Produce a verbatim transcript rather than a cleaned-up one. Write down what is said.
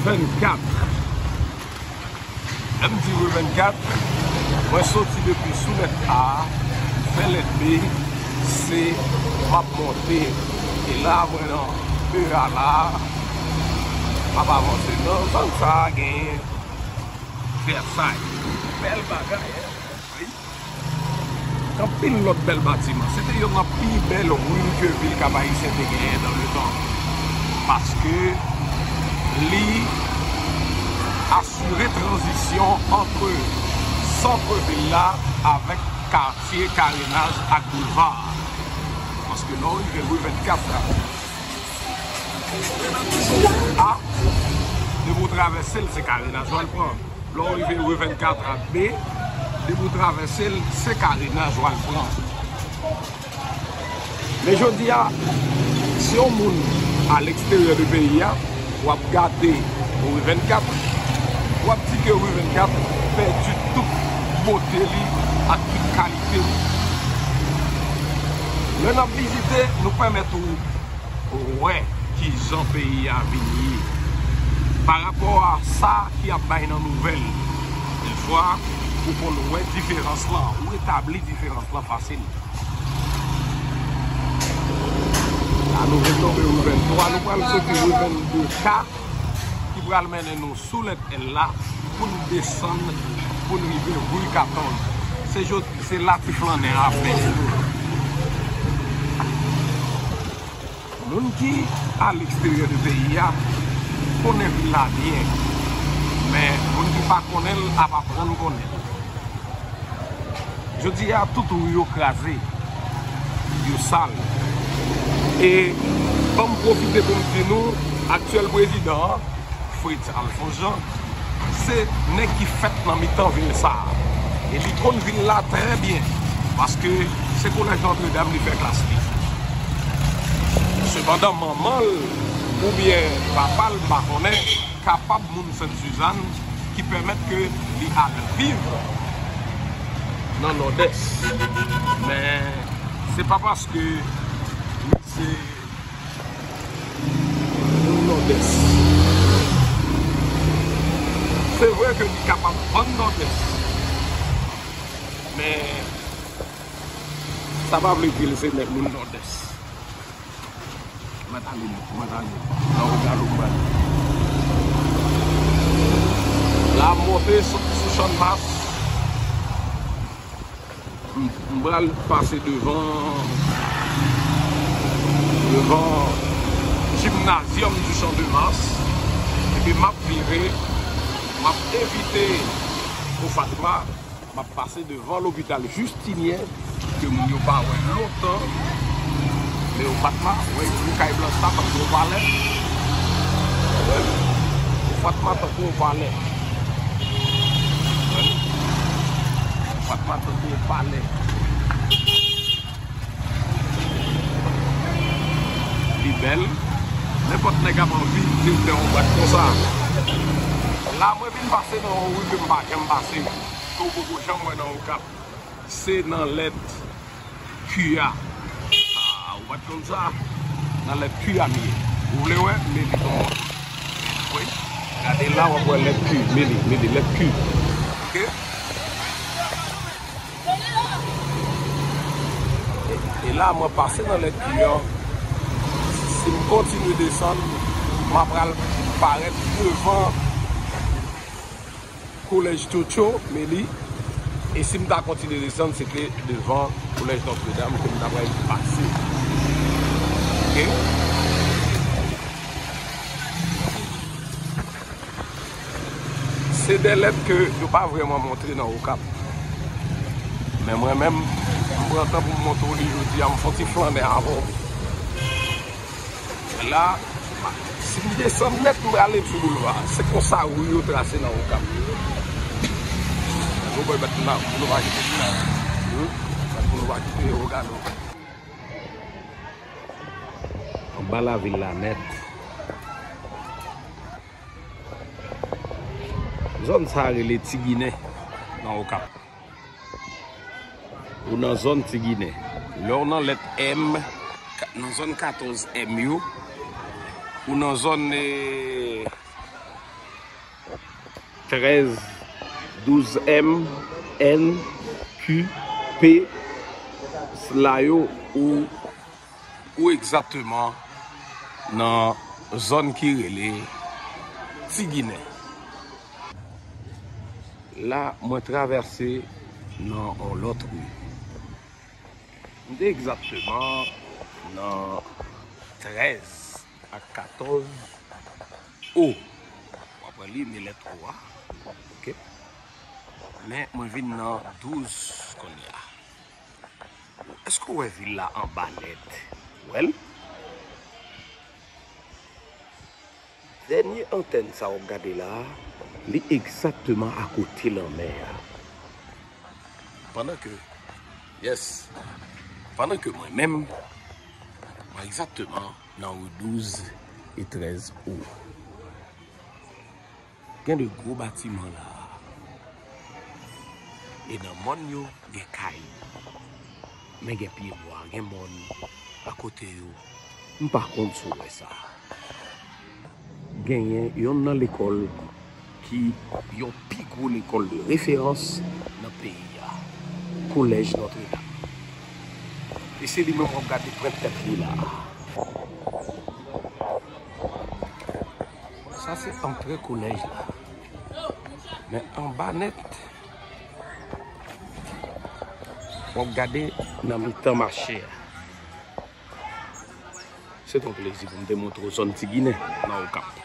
Vennkat. Lè m di ri vennkat, mwen soti depi sou lèt A, fè lèt B, C, m ap monte. E la, mwen nan E A la, m ap avanse. Nan zòn sa a, gen Vèsay. Bèl bagay, en? Wi. Anpil lòt bèl batiman. Se te youn nan pi bèl ri ke vil Kap Ayisyen te genyen dans le temps. Paske li asire tranzisyon ant sant vil la avèk katye karenaj ak boulva. Paske lè w rive ri vennkat la, A, depi w travèse l, se karenaj w al pran. Lè w rive ri vennkat A B, depi w travèse l, se karenaj w al pran. Men jodi a, si yon moun a leksteryè de peyi a, w ap gade ri vennkat, w ap di ke ri vennkat pèdi tout bote li ak tout kalite li. Lè n ap vizite, nou pèmèt ou wè kijan peyi a vin ye pa rapò a sa ki ap bay nan nouvèl. Dèfwa, ou konn wè diferans lan, ou etabli diferans lan fasil. La, nou vin tonbe ri venntwa, nou pral soti ri vennde K, ki pral mennen nou sou lèt L la, pou n desann, pou n rive ri katòz. Se jodi, se la ti flannen an ap mennen nou. Moun ki a leksteryè de peyi a konnen vil la byen, men moun ki pa konnen l ap aprann konnen l. Jodi a, tout ri yo kraze, yo sal. E ban m pwofite pou m di nou, aktyèl prezidan an, Fritz Alphonse Jean, se nèg ki fèt nan mitan vil sa a. E li konn vil la trè byen, paske se Kolèj Nòtredam li fè klas li. Sepandan, manman l oubyen papa l, m pa konnen, kapab moun Sent Sizàn ki pèmèt ke li al viv nan Nòdès. Men se pa paske li se moun Nòdès. Se vre ke li kapab vann Nòdès, men sa pa vle di l se nèg moun Nòdès. Mwen t ale, mwen t ale nan Ogalomba. La, m monte sou, sou Channmas. M, m pral pase devan, devan Gymnasium du Champ de Mars. Epi m ap vire, m ap evite Ofatma. M ap pase devan lopital Jistinyen, ke moun yo pa wè lontan. Men Ofatma, wè, yon kay blanch la, tankou yon palè. Wè, Ofatma tankou yon palè. Wè. Ofatma tankou yon palè. Li bèl. Nenpòt nèg ap anvi vin fè yon bwat konsa. La, mwen vin pase nan yon ri ke m pa janm pase, ke w poko janm wè nan Okap. Se nan lèt Q a. Ah, ou pa t konn sa? Nan lèt Q a m ye. Ou vle wè? Men li pou mwen. Wi. Gade la, w ap wè lèt Q. Men li, men li, lèt Q. Oke? E, e la, mwen pase nan lèt Q an. Si m kontinye desann, m ap pral parèt devan Kolèj Tchotcho, men li. E si m ta kontinye desann, se te devan Kolèj Nòtredam ke m ta pral pase. Oke? Se de lèt ke yo pa vrèman montre nan Okap. Men mwen menm, m pran tan pou m montre w li jodi a, m fè yon ti flannen avè w. La, si m desann nèt, m prale sou boulva. Se konsa ri yo trase nan Okap. Gwo bòy bat la, pou nou pa kite li la. Hmm? Bat pou nou pa kite yo gade. Anba lavil la nèt. Zòn sa a rele Ti Ginen nan Okap. Ou nan zòn Ti Ginen. Lè w nan lèt M, ka-, nan zòn katòz M yo, ou nan zòn, eh, Trèz, douz M, N, Q, P, sila yo ou, ou egzakteman nan zòn ki rele Ti Ginen. La, mwen travèse nan yon lòt ri. M te egzakteman nan trèz ak katòz O. W ap wè li, men lèt O a. Oke. Men mwen vin nan douz kounye a. Èske w wè vil la anba nèt? Wè l? Dènye antèn sa w ap gade la a, li egzakteman akote lanmè a. Pandan ke, yes, pandan ke mwen menm, mwen egzakteman nan ri douz e trèz O. Gen de gwo batiman la a. E nan mòn yo, gen kay. Men gen pyebwa, gen mòn akote yo. M pa konn si w wè sa. Genyen yonn nan lekòl ki yon pi gwo lekòl de referans nan peyi a, Kolèj Nòtredam. E se li menm w ap gade pwent tèt li la a. Sa se antre kolèj la. Men anba nèt, w ap gade nan mitan mache a. Se t yon plezi pou m te montre w zòn Ti Ginen nan Okap.